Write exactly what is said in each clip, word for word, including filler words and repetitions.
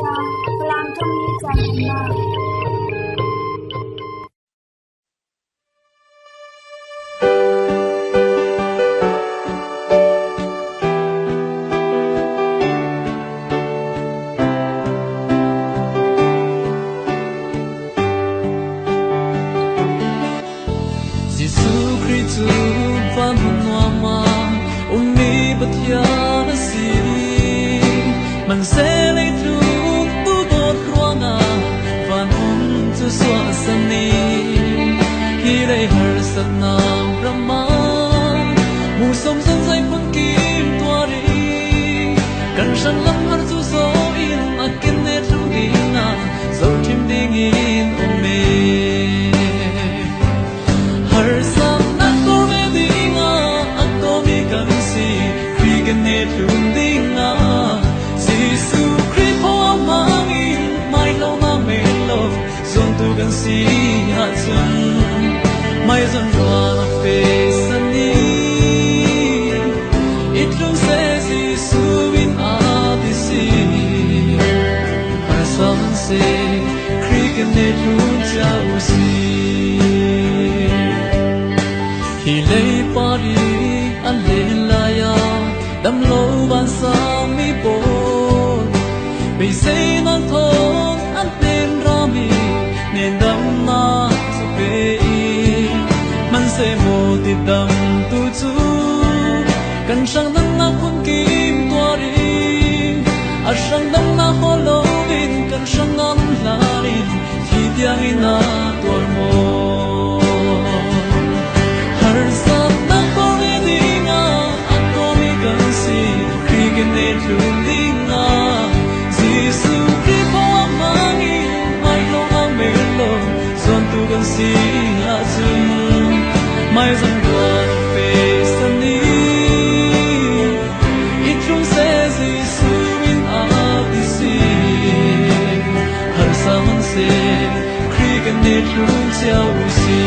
Falam ṭong i caan hmang. Jesuh Khrih cu van hmun nuam ah ummi Pathian a si. Hmanhsehlei tlun duhdawt ruangah van um cu suahsan i, hi lei harsatnak ram ah hmuhsawm zungzai phun kim tuar i, kan hranglam har cu zaw in a kin ne tlung dingah zohṭhim dingin um i, harsatnak kawr ve dingah a kawmi kan si. Khrih kan ne tlun dingah Jesuh Khrih pawl hmangin hmailawhnak men lo zuantu kan si ahcun, hmaizon ruang a fehsan i, i tlung seh Jesuh in a ti si. Harsa hmanh seh, Khrih kan ne tlun cia u si. Hi lei par i an len lai ah dam lo vansang mi pawl beiseinak thawn an ten rami nendamnak cu pe i, hmanhsehlaw tidamtu cu kan hrangdamnak phun kim tuar i, a hrangdamnak hawl loin kan hrangah hlan in thi tiangin a tuar maw? Harsatnak kawr ve dingah a kawmi kan si. Khrih kan ne tlun dingah Jesuh Khrih pawl hmangin hmailawhnak men lo zuantu kan si ahcun, hmaizon ruang a fehsan i, i tlung seh Jesuh in a ti si. Harsa hmanh seh, Khrih kan ne tlun cia u si.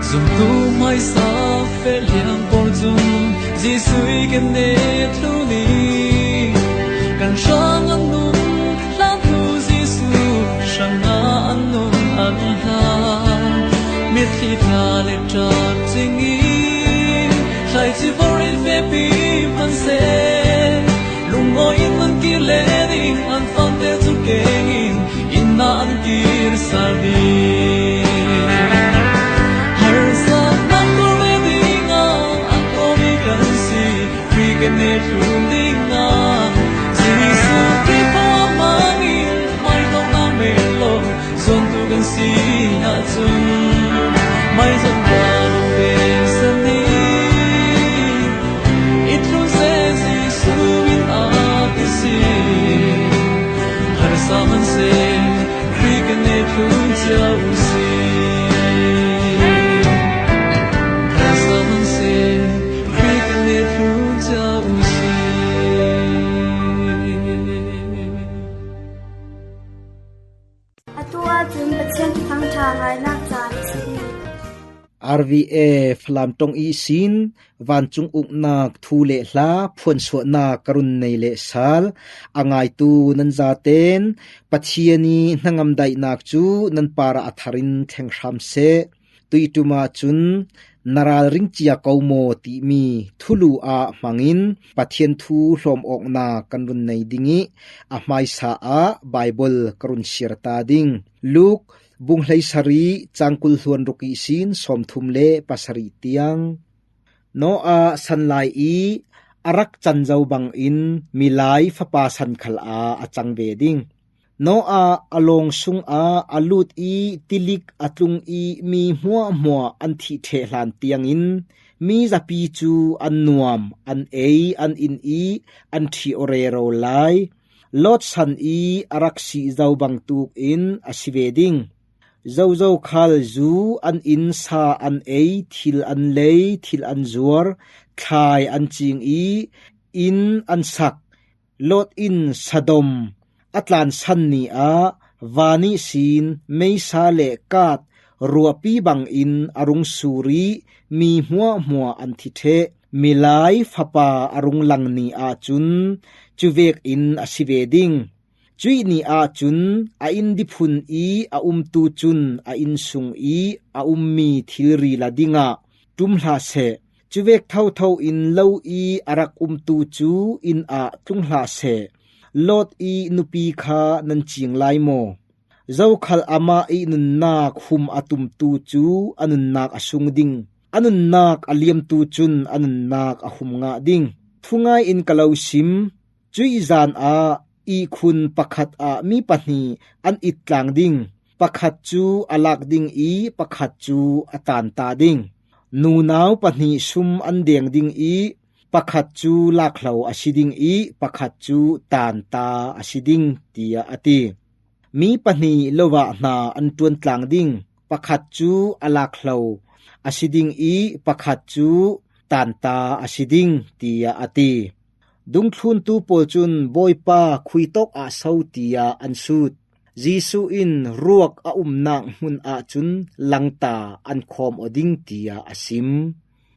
Zumtu hmaisa feh liang pawl cun Jesuh i kan ne tlun i, kan hrang an nun hlantu Jesuh hrangah an nun an hlan. Mitthli tla le ṭap cing i, thlaici vor in fehpi hmanh seh, lungawi in an kir le ding, an fangte cu keng in inn ah an kir sal ding. Harsatnak kawr ve dingah a kawmi kan si. Khrih kan ne tlun dingah Jesuh Khrih pawl hmangin hmailawhnak men lo zuantu kan si ahcun, hmaizon ruang a fehsan i, i tlun seh Jesuh in a ti si. Harsa hmanh seh, Khrih kan ne tlun cia u si. Harsa hmanh seh, Khrih kan ne tlun cia u si. Atu ahcun Pathian Thuthang ṭha ngainak caan a si. R V A Falam ṭong ihsin vancung uknak thu le hla phuansuahnak ka run nei le sal a ngaitu nan zaten Pathian i hnangam daihnak cu nan parah a thar in thleng hram seh. Tuiṭum ahcun na ralring cia ko maw timi thulu ah hmangin Pathian thu hlawm awknak kan run nei ding i a hmaisa ah Baibal ka run siar ta ding. Luke bung hleisarih cang kul hluan ruk ihsin sawmthum le pasarih tiang. Noah san lai i a rak can zo bangin milai fapa san khal ah a cang ve ding. Noah a lawng sungah a lut i tilik a tlung i mi hmuahhmuah an thih ṭheh hlan tiangin mi zapi cu an nuam, an ei, an in i an ṭhi aw rero lai. Lot san i a rak sih zo bangtuk in a si ve ding. Zozo khal zu an in, sa an ei, thil an lei, thil an zuar, thlai an cing i inn an sak. Lot in Sodom a tlansan ni ah van ihsin meisa le kaat ruahpi bangin a rung sur i mi hmuahhmuah an thi ṭheh. Milai fapa a rung lang ni ahcun cuvek in a si ve ding. Cuih ni ahcun a inn diphun i a umtu cun a inn sung i a ummi thilri la dingah ṭum hlah seh. Cuvek thotho in lo i a rak umtu cu inn ah tlung hlah seh. Lot i nupi kha nan cing lai maw? Zokhal amah i nunnak hum a tumtu cu a nunnak a sung ding. A nunnak a liamtu cun a nunnak a hum ngah ding. Thungai in ka lo sim. Cuih zan ah ihkhun pakhat ah mi pahnih an it tlang ding. Pakhat cu a lak ding i pakhat cu a tanta ding. Nunau pahnih sum an deng ding i pakhat cu lakhlo a si ding i pakhat cu tanta a si ding, tiah a ti. Mi pahnih lovah hna an ṭuan tlang ding, pakhat cu a lakhlo a si ding i pakhat cu tanta a si ding, tiah a ti. Dungthluntu pawl cun, Bawipa, khui tawk ah so, tiah an sut. Jesuh in, Ruak a umnak hmun ahcun langta an khawm aw ding, tiah a sim.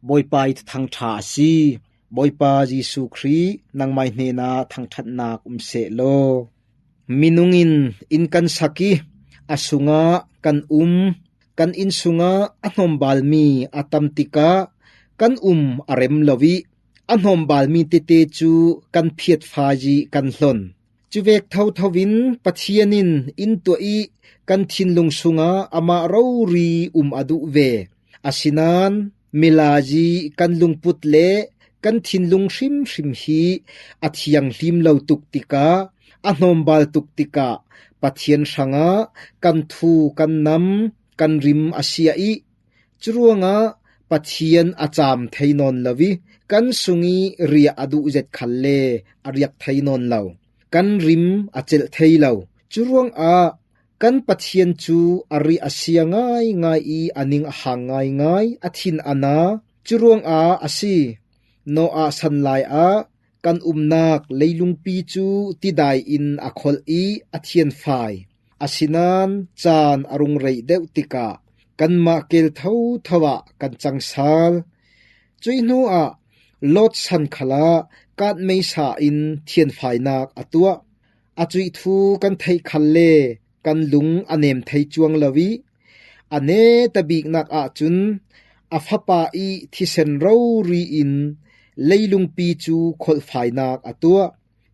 Bawipa i Thuthang ṭha a si. Bawipa Jesuh Khrih, nangmai hnenah thangṭhatnak um seh law. Minung in inn kan sak i a sungah kan um. Kan inn sungah a hnawmbalmi a tam tikah kan um a rem lo i a hnawmbalmi tete cu kan phiatfai i kan hlon. Cuvek thotho in Pathian in inn tuah i kan thinlung sungah amah rori um a duh ve. Asinain milai i kan lungput le kan thinlung hrimhrim hi a thianghlim lo tuk tikah, a hnawmbal tuk tikah Pathian hrangah kan thu kan nam, kan rim a sia i, curuangah Pathian a caam thei nawn lo i, kan sung i riah a duh zet khalle a riak thei nawn lo. Kan rim a celh thei lo. Curuangah kan Pathian cu a riah a sia ngaingai i a ning a hang ngaingai, a thin a na. Curuangah a si. Noah san lai ah kan umnak leilungpi cu tidai in a kholh i a thianfai. Asinain caan a rung reih deuh tikah kanmah keel thotho ah kan cang sal. Cuih hnuah Lot san khalah kaat meisa in thianfainak a tuah. A cuih thu kan theih khalle kan lung a nem thei cuang lo i, a neta biknak ahcun a fapa i thisen rori in leilungpi cu kholhfainak a tuah.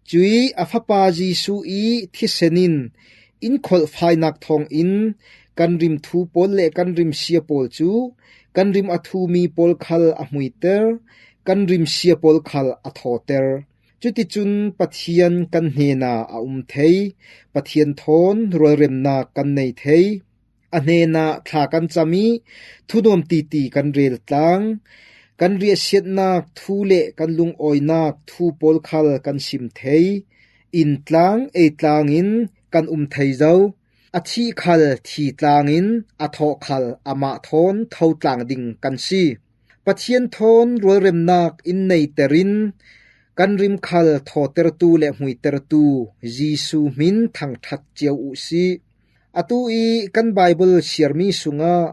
Cuih a fapa Jesuh i thisen in in kholhfainak thawngin kan rim thu pawl le kan rim sia pawl cu kan rim a thumi pawl khal a hmuiter, kan rim sia pawl khal a thawter. Cuticun Pathian kan hnenah a um thei, Pathian thawn rualremnak kan nei thei. A hnenah thla kan cam i thunuam titi kan rel tlang. Kan riahsiatnak thu le kan lungawinak thu pawl khal kan sim thei. Inn tlang, ei tlang in kan um thei zo. A thih khal thi tlang in a thawh khal amah thawn tho tlang ding kan si. Pathian thawn rualremnak in neiter in kan rim khal thawtertu le hmuitertu Jesuh hmin thangṭhat cio uh sih. Atu i kan Baibal siarmi sungah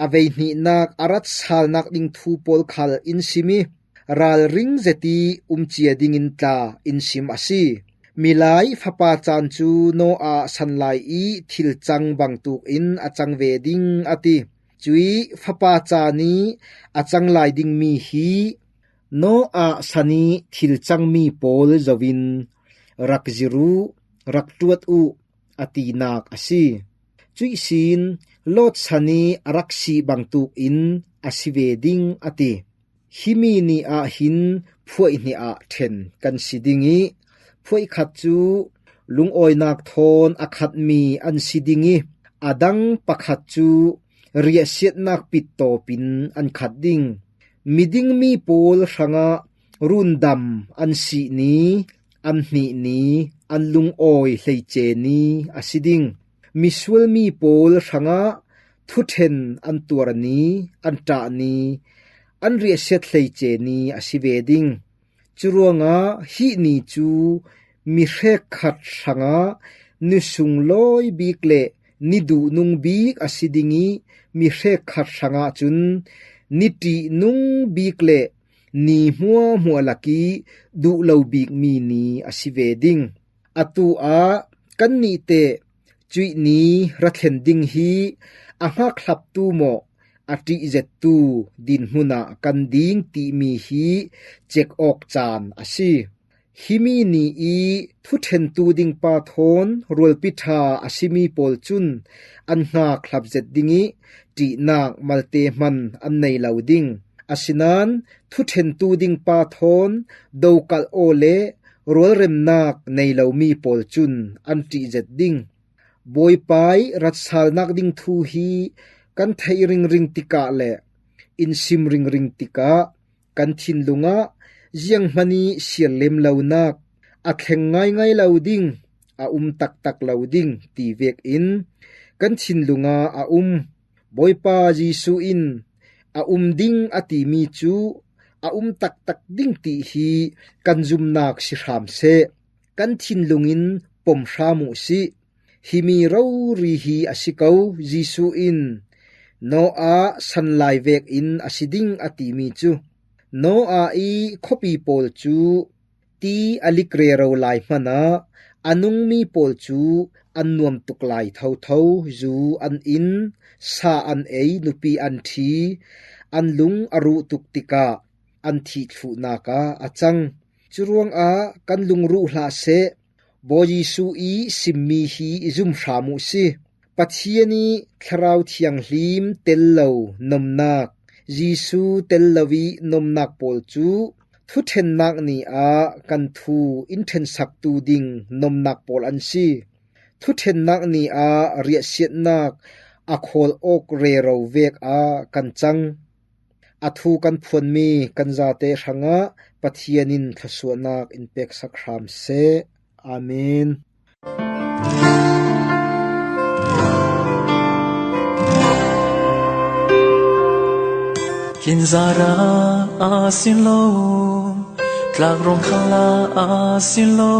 a veihnihnak a rat salnak ding thu pawl khal in sim i, ralring zet i um cia dingin tla in sim a si. Milai fapa caan cu Noah san lai i thil cang bangtuk in a cang ve ding a ti. Cuih fapa caan i a cang lai dingmi hi Noah san i thil cangmi pawl zoin rak zir uh, rak ṭuat uh, a tinak a si. Cuih sin Lot san i a rak sih bangtuk in a si ve ding a ti. Himi ni ah hin phuaih hnih ah ṭhen kan si ding i, phuaih khat cu lungawinak thawn a khatmi an si ding i, a dang pakhat cu riahsiatnak pittawp in an khat ding. Midingmi pawl hrangah rundam an sih ni, an hnih ni, an lungawi hleice ni a si ding. Misual mi pawl hrangah thuṭhen an tuar ni, an ṭah ni, an riahsiat hleice ni a si ve ding. Curuangah hih ni cu mi hrekkhat hrangah ni sunglawi bik le ni duhnung bik a si ding ih, mi hrekkhat hrangah cun ni ṭihnung bik le ni hmuahhmuah lakih duh lo bikmi ni a si ve ding. Atu ah kannih teh cuih ni ra thlen ding hi a hngakhlaptu maw, a ṭihzettu dinhmun ah kan ding timi hi cek awk caan a si. Himi ni ih thuṭhentu dingpa thawn rualpi ṭha a simi pawl cun an hngakhlap zet ding ih ṭihnak malte hman an nei lo ding. Asinain thuṭhentu dingpa thawn dokalh aw le rualremnak nei lomi pawl cun an ṭih zet ding. Bawipa ih ratsalnak ding thu hi kan theih ringring tikah le in sim ringring tikah kan thinlung ah zianghman ih siar lem lonak, a thleng ngaingai lo ding, a um taktak lo ding ti vekin kan thinlung ah a um. Bawipa Jesuh in a um ding a timi cu a um taktak ding ti hi kan zumnak si hram seh. Kan thinlung in pom hram uh sih. Himi rori hi a si ko. Jesuh in Noah sanlai vekin a si ding a timi cu, Noah ih khuapi pawl cu ti a lik rero lai hmanah a nungmi pawl cu an nuam tuk lai thotho. Zu an in, sa an ei, nupi an ṭhi, an lung a ruh tuk tikah an thih thluhnak ah a cang. Curuangah kan lungruh hlah seh. Bawi Jesuh ih simmi hi i zum hram uh si. Pathian ih Thlarau Thianghlim tel lo nomnak, Jesuh tel lo ih nomnak pawl cu thuṭhennak ni ah kan thu in ṭhensaktu ding nomnak pawl an si. Thuṭhennak ni ah riahsiatnak a khawl awk rero vek ah kan cang. A thu kan phuanmi kan zate hrangah Pathian in thluasuahnak in peksak hram seh. Amen. Tlin zarah a si lo, tlak rawng khalah a si lo,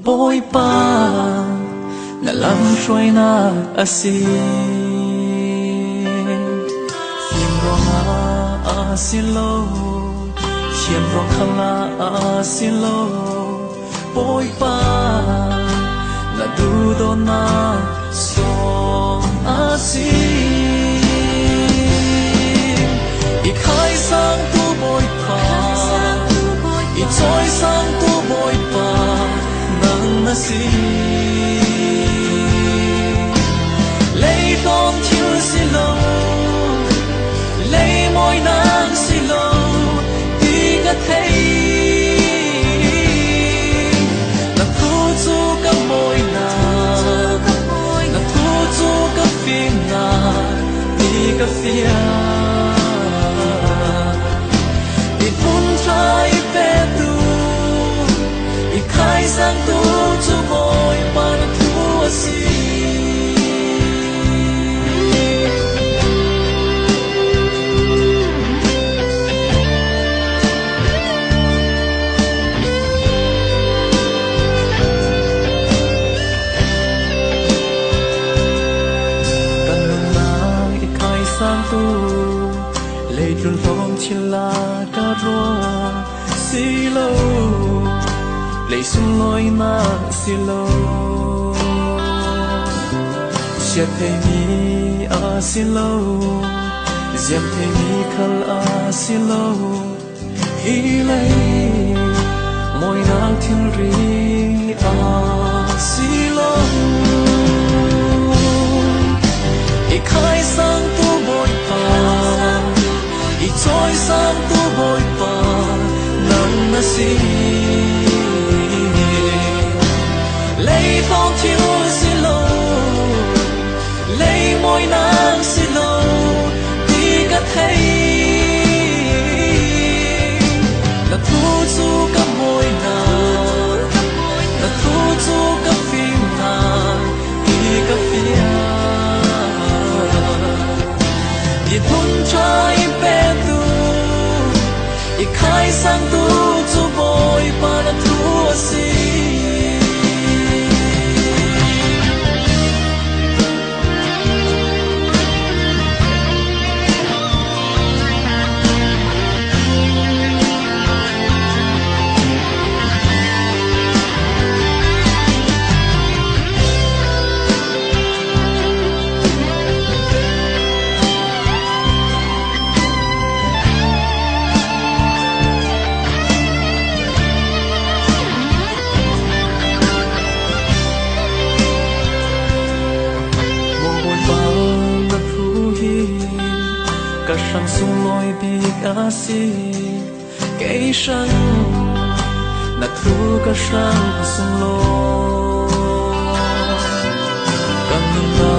Bawipa na lam hruainak a si. Fim ruangah a si lo, thiam ruang khalah a si lo, Bawipa na duhdawtnak sawm a si. I khaisangtu Bawipa, i cawisangtu Bawipa nang na si. Leitlawm thil si lo, leimawi nang si lo ti ka thei. Na thu cu ka mawinak, na thu cu ka fimnak ti ka fiang. I hmun ṭha i petu, i khaisangtu cu Bawipa na thu a si. Kan nunnak i khaisangtu, leitlun hlawm thil lak a ruat si lo, lei sunglawinak si lo, siat theimi a si lo, ziam theimi khal a si lo, hi lei mawinak thilri a si lo. I khaisangtu Bawipa, i cawisangtu Bawipa nang na si. Leitlawm thil si lo, leimawi nang si lo ti ka thei. Na thu cu ka mawinak, na thu Sunglawi bik a si, kei hrang na thu ka hrang sunglawi. Ka nunna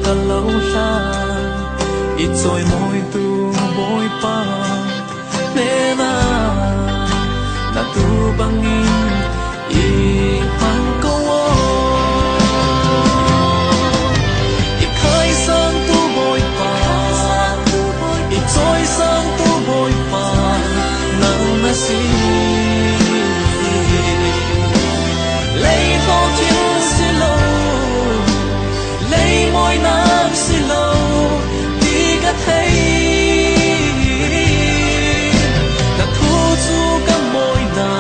ka lo hlan, i chawimawitu Bawipa hnena na tu bangin i hman ko aw. I khaisangtu Bawipa, i chawisangtu Bawipa nang na si. Leitlawng thil si lo, leimawi nak si lo ti ka thei. Na thu chu ka mawina,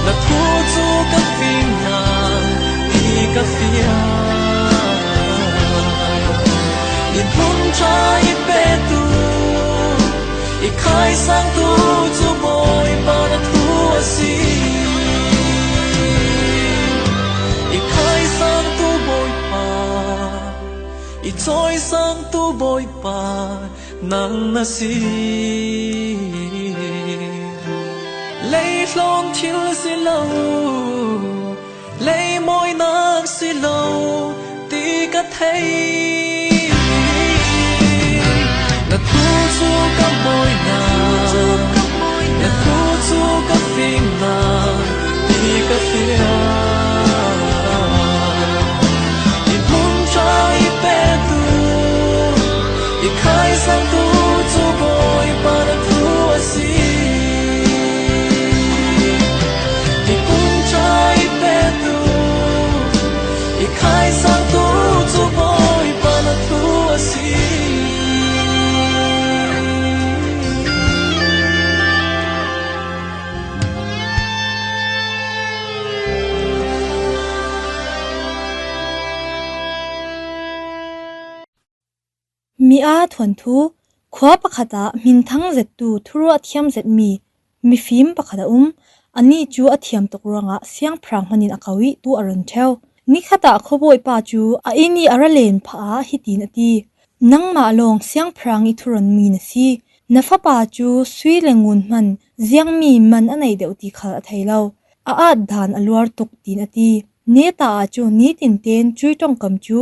na thu chu ka fimna ti ka fiam. I hmun ṭha i petu, i khaisangtu chu Bawipa na thu a si. I khaisangtu Bawipa, i chawisangtu Bawipa nang na si. Leitlawng thil si lo, leimawi nak si lo ti ka thei. Na thu chu ka mawina, na thu chu ka fimna ti ka fiam. I hmun ṭha i petu, i khaisangtu chu Bawipa na thu a si. I hmun ṭha i petu, i khaisangtu chu Bawipa na thu a si. Mi aa thuanthu. Khua pakhatah hminthang zettu, thuruahthiam zetmi mifim pakhat a um. Ani cu a thiam tuk ruangah siangpahrang hmanin a ko ih tu a run ṭheu. Nikhatah khuabawipa cu a inn ih a ra len phah ah hitin a ti, "Nangmah lawng siangpahrang ih thurunmi na si. Na fapa cu sui le ngun hman ziangmi man a nei deuh ti khal a thei lo. A at dan a luar tuk," tiin a ti. Neta ah cun nitin tein cui ṭongkam cu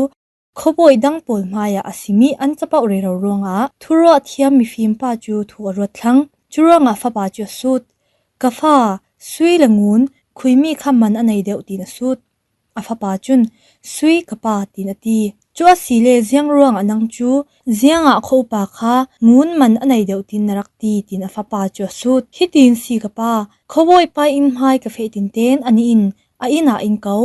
khuabawi dang pawl hmaiah a sim ih an capoh rero ruangah thuruahthiam mifimpa cu thu a ruat thlang. Curuangah fapa cu a sut, "Ka fa, sui le ngun, khuimi kha man a nei deuh," tiin a sut. A fapa cun, "Sui ka pa," tiin a ti. "Cu asile ziang ruangah nang cu, ziangah khuaupa kha ngun man a nei deuh tiin na rak ti?" tiin a fapa cu a sut. "Hitin si ka pa, khuabawipa inn hmai ka feh tinten ani in a inn ah in ko.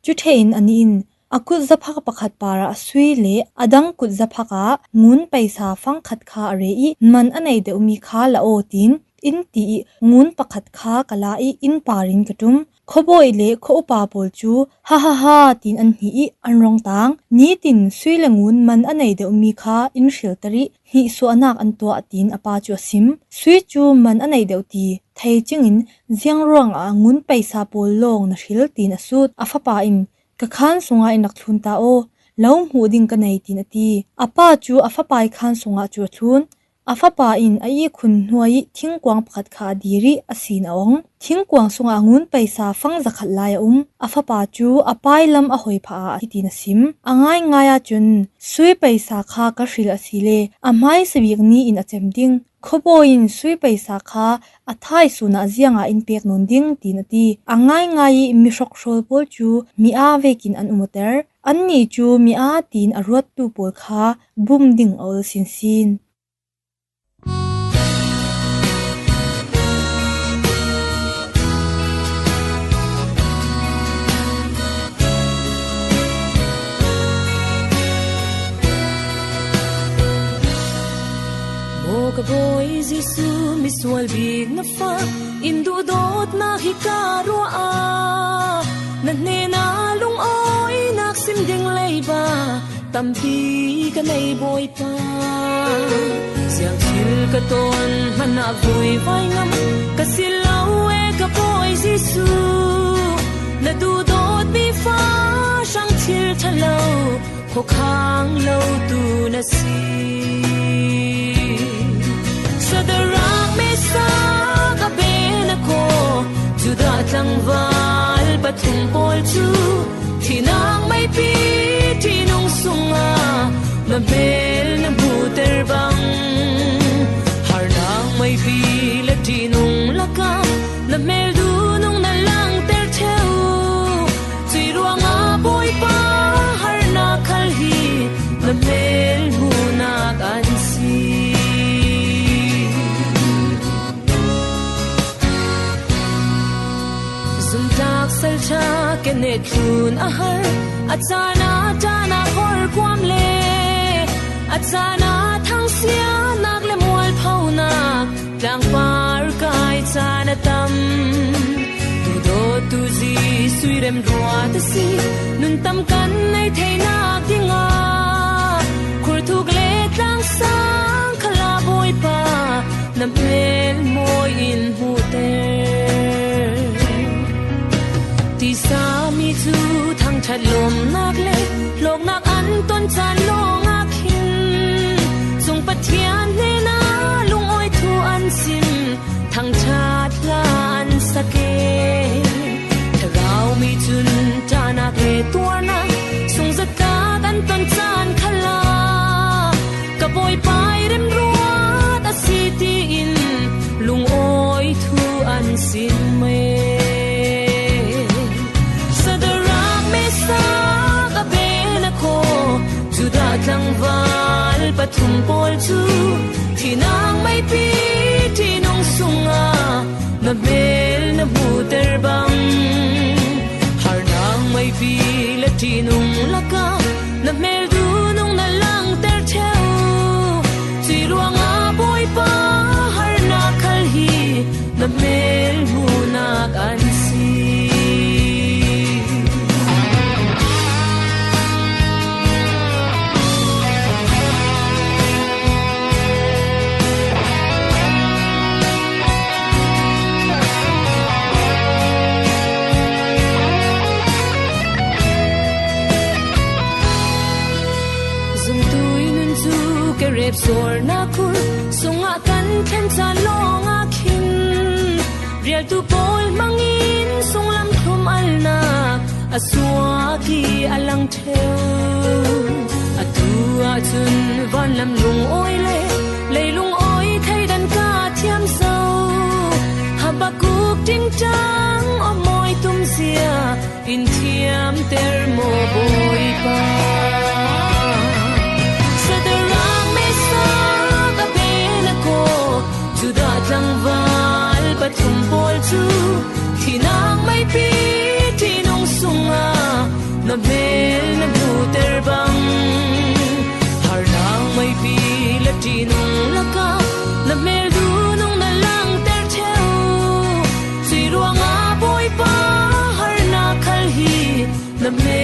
Cu ṭheh in ani in a kut zaphak pakhat parah sui le a dang kut zaphak ah ngun paisa fangkhat kha a re ih man a nei deuhmi kha la aw," tiin in ti ih ngun pakhat kha ka la ih inn par in ka ṭum. Khuabawi le khuaupa pawl cu ha ha ha tiin an hnih ih an rongtang. Nitin sui le ngun man a nei deuhmi kha in hrilter ih hnihsuahnak an tuah, tiin a pa cu a sim. "Sui cu man a nei deuh ti thei cingin ziang ruangah ngun paisa pawl lawng na hril?" tiin a sut. A fapa in, "Ka khaan sungah in rak thlun ta aw, lo hmuh ding ka nei," tiin a ti. A pa cu a fapa ih khaan sungah cu a thlun. A fapa in a ihkhun hnuai ih thingkuang pakhat kha a dir ih a sin a ong. Thingkuang sungah ngun paisa fang zakhat lai a um. A fapa cu a pa ih lam a hoi phah ah hitin a sim. A ngaingai ahcun, "Sui paisa kha ka hril asile a hmaisa bik ni in a cem ding. Khuabawi in sui paisa kha a thaisun ah ziangah in pek nawn ding?" tiin a ti. A ngaingai ih mi hrokhrawl pawl cu mi aa vekin an umuter. Annih cu mi aa tiin a ruattu pawl kha bum ding a ol sinsin. Maw ka Bawi Jesuh, misual bik na fa, in duhdawtnak hi ka ruah a, na hnenah lungawinak sim ding leiba tampi ka nei, Bawipa. Siangthil ka ton hmanah vui vai ngam ka si lo e, ka Bawi Jesuh. Na duhdawtmi fa hrang thil ṭha lo, khuakhang lotu na si. Rak Mesakh, Abednego, Judah tlangval pathum pawl cu thihnak meipi ṭihnung sungah na hmel na hmuhter bang, harnak meipi le ṭihnung lakah na hmel duhnung na langter ṭheu. Cui ruangah Bawipa harnak khal hi na hmel hmuhnak an si. Zumtlak salṭha kenet tlun a har, a caan ah ṭahnak horkuam le a caan ah thangsiahnak le mualphonak, tlangpar kai caan a tam. Duhdawtu Jesuh remruat a si, nun tam kan nei theinak dingah khurthuk le tlangsang khalah Bawipa na hmel mawi in hmuhter. Tisa mi cu thangṭhat lawmnak le hlawknak an ton caan lawngah khin, Cun Pathian hnenah lungawi thu an sim, thangṭhat hla an sak e. Thlarau mi cun ṭahnak le tuarnak sungzatkak an ton caan khalah ka Bawipa i remruat a si tiin lungawi thu an sim e. Sadrak, Mesak, Abednego, Judah tlangval pathum pawl cu thihnak meipi ṭihnung sungah na hmel na hmuhter bang, harnak meipi le ṭihnung lakah na hmel duhnung na langter ṭheu. Cui ruangah Bawipa harnak khal hi na hmel hmuhnak an si. Zumtu i nun cu kerep suarnak khur sungah kan thlen caan lawngah khin, rialtu pawl hmangin sunglam thlum alnak a suak i a lang ṭheu. Atu ahcun vanlam lungawi le leilung awi thleidan ka thiam zo. Habakkuk ṭingṭang awmawi tumzia in thiamter maw Bawipa. Sadrak, Mesak, Abednego, Judah tlangval pathum pawl cu thihnak meipi ṭihnung sungah na hmel na hmuhter bang, harnak meipi le ṭihnung lakah na hmel duhnung na langter ṭheu. Cui ruangah Bawipa harnak khal hi na hmel